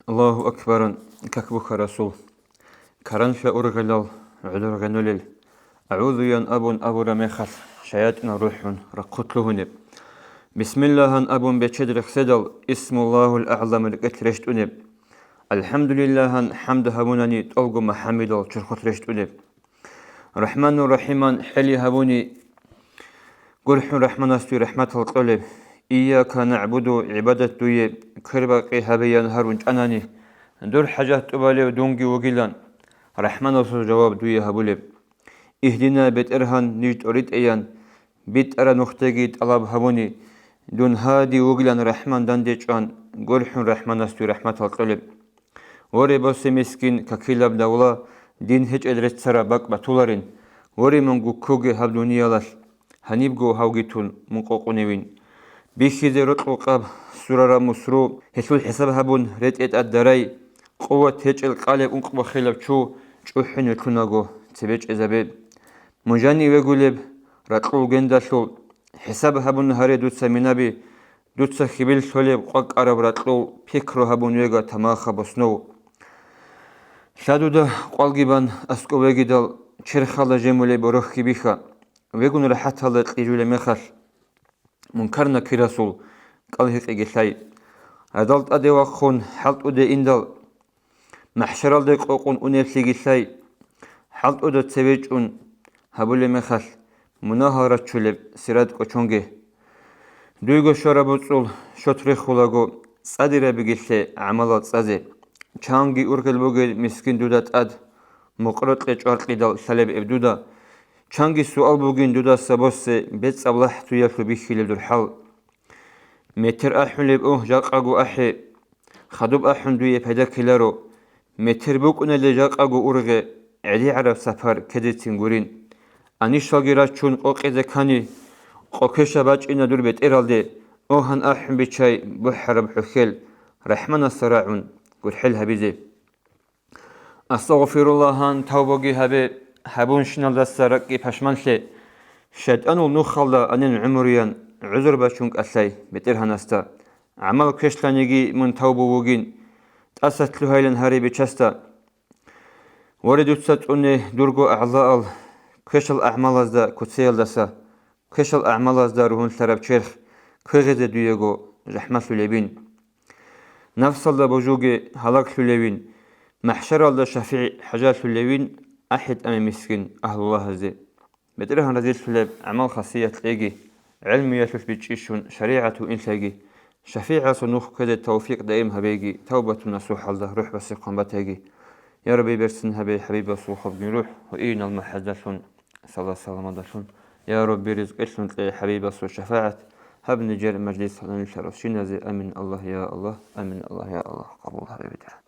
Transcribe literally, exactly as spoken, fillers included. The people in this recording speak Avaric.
Аллагьу акбаран, как буха Расул. Каранлъа ургъелал гӀодор гъенулел. АгӀузуян абун абура мехалъ, шаятӀинал рухӀун рахъу лъугьунеб. Бисмиллагьан абун бечед рехседал, Исмуллагьул АгӀзам рекӀелъ рещтӀунеб. Алхамдулиллагьан хӀамд гьабунани тӀолго МахӀаммидал чорхолъ рещтӀунеб. РахӀманур-РахӀиман хӀели гьабуни, гурхӀун РахӀманасде рахӀматал кьолеб. Ийяка нагӀбуду, гӀибадат дуе квербакъи гьабеян гьарун чӀанани, дур хӀажат тӀубалев дунги вугилан, РахӀманасул жаваб дуе гьабулеб. Игьдина, БетӀергьан, ниж тӀоритӀеян, битӀара нухдаги тӀалаб гьабуни, дун гьади вугилан РахӀман данде чӀван, гурхӀун РахӀманасде рахӀматал кьолеб. Воре, босе мискин, какилаб давла, дин гьечӀел реццараб бакӀ батуларин. Воре, мун гуккуге гьаб дуниялалъ, гьанибго гьавги тун мун къокъуневин. Бихьизе рокьул къаб, сурараб мусру, гьелъул хӀисаб гьабун, ретӀе тӀад дарай, къуват гьечӀел къалеб ункъбохелаб чу чӀухӀине лъунаго цебе чӀезабе. Мун жанив вегулеб, ракьул гендалъул, хӀисаб гьабун гьаре дуца минаби, дуца хьибил лъолеб къвакӀараб ракьул пикру гьабун вега тамаха боснов. Лъадуда къвалги бан аскӀов вегидал, черхалда жемулеб борохьги биха, вегун рахӀаталда кьижулеб мехалъ, Мункар-Накирасул кӀал-гьекъеги лъай. Радал тӀаде вахъун, хӀалтӀуде индал, МахӀшаралде къокъун унеблъиги лъай, хӀалтӀуда цеве чӀун гьабулеб мехалъ, мунагьал раччулеб сират кӀочонге. Дуйго щвараб боцӀул щот рехулаго, цӀадирабиги лъе гӀамалал цӀазе. Чанги ургъел бугел мискин дуда тӀад, мукърокье чӀваркьидал лъалеб эб дуда. Чанги суал бугин дудаса босе бецӀаб лахӀ туялъул бихьилеб дур хӀал. Метер ахӀулеб у, жакъаго ахӀе. Хадуб ахӀун дуе пайда ккеларо. Метер букӀуналде жакъаго ургъе, гӀедегӀараб сапар ккезецин гурин. Анищалги рачун къокъизе ккани, къоквеша бачӀина дур бетӀералде, огьан ахӀун биччай бухӀараб хӀухьел, РахӀманасда рагӀун, гурхӀел гьабизе. Астагъфируллагьан тавбаги гьабе, гьабунщиналдаса ракӀги пашманлъе. ШайтӀанул нухалда анин гӀумруян гӀузур бачун кӀалъай БетӀергьанасда. ГӀамал квешлъаниги мун тавбу вугин, тӀаса лъугьайилан гьари бичасда. Воре, дуца цӀуне дурго агӀлаал квешал агӀмалазда куцеялдаса. Квешал агӀмалазда ругьунлъараб черх квегъизе дуего захӀмалъулебин. Нафсалда божуге гьалаглъулевин, махӀшаралда шафигӀ хӀажалъулевин, ахӀи тӀаме мискин агьлулагьазде. БетӀергьан разилъулеб гӀамал-хасият кьеги, гӀелмуялъулъ бичӀчӀищун шаригӀат вуинлъайги, шафигӀасул нух кквезе тавфикъ даим гьабеги, тавбатун насухӀалда рухӀ басихъан батайги. Я Рабби, берцин гьабе хӀабибасул хабгин рухӀ ва иинал махӀаздалъун, сала-саламалдалъун. Я Рабби, ризкъилъун кье хӀабибасул шафагӀат, гьаб нижер мажлис гьанилъаралщиназе. Амин, Аллагь, я Аллагь, амин, Аллагь, я Аллагь, къабул гьабе, БетӀергьан.